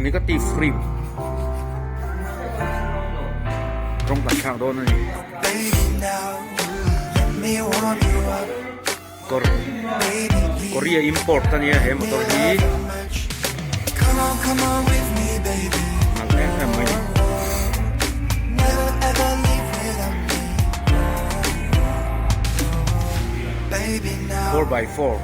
Negative rim rawng kan thlak dawn a ni. Korea import a nia he motor hi nalh em em mai a ni. 4x4.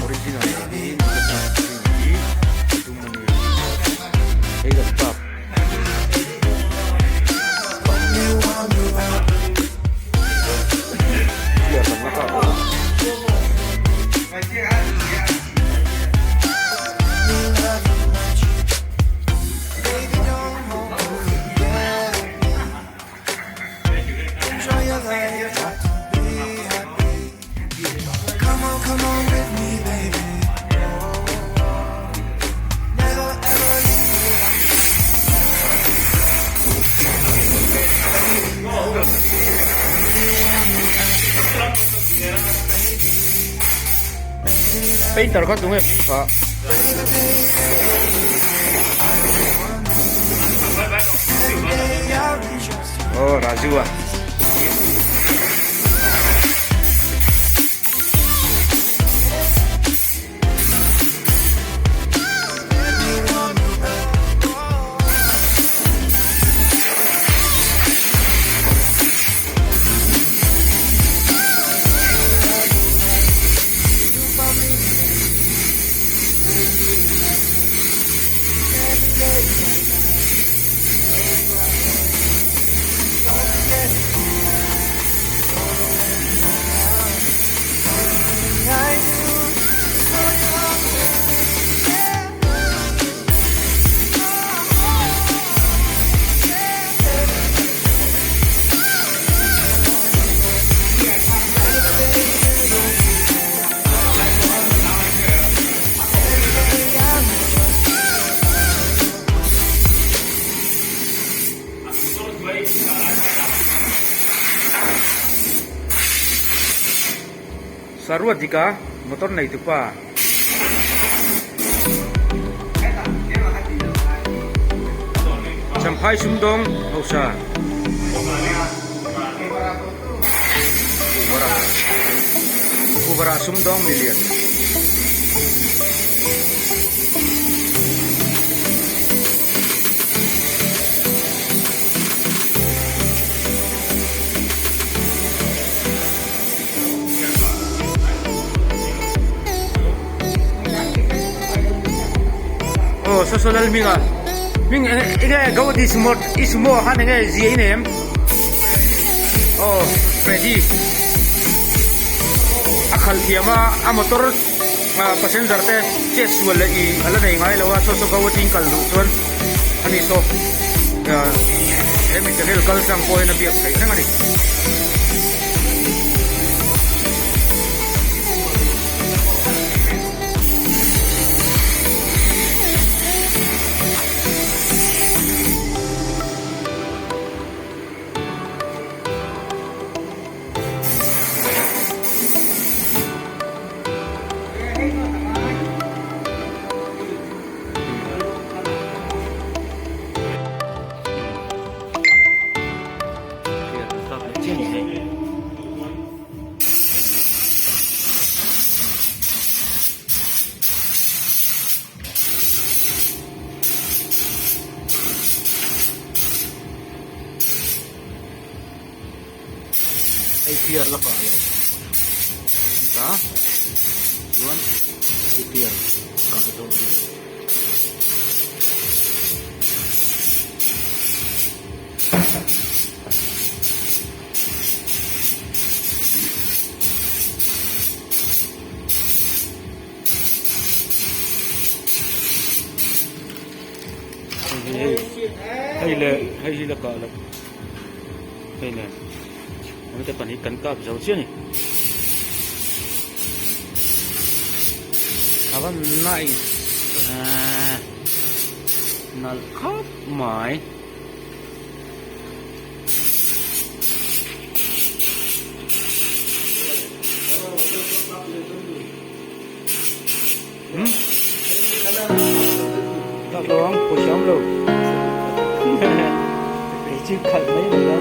Original hi hi dum a ni hei kan kap Clear kan la kap a. Painter kha tunge hming kha. Aw Raju a. Sarua dika motor nei tupa. Champhai sumdawng hausa. Kuvara sumdawng milian. Aw saw saw Lalhminga hming eng enge Gaudi sumo i sumo ah khan enge zia i nei em aw Freddy a khalh thiam a a motor passenger te chet sual leh ih a la nei ngai lo a saw saw Gaudi in kal duh chuan ani saw hemi channel kal tlang pawh hian a biak theih reng a ni. Hei piar la kah loh ta chuan hei piar kah zawh hi. Hei le hei hi la kah loh hei le hemi te pahnih kan kap zo chiah a ni. A va nice ve nalh khawp mai. Hmm? Tak lo ang, pawisa awm lo. Kei chu khalh mai mai a.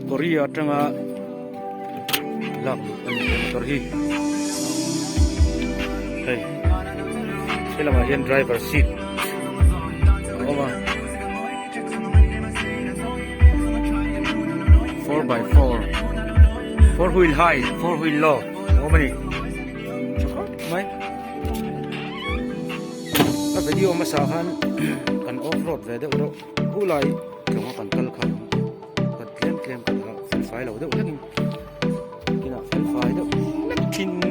Korea atanga lak luh a ni he motor hi hei helamah hian driver seat a awm a 4x4 4 wheel high 4 wheel low a awm a ni tha khawp mai a video hmasa khan kan off road ve deuh reuh khulai tlawnga kan kal khan kan tlem tlem kan la fel fai lo deuh hlekin kinah fel fai deuh hlek thin.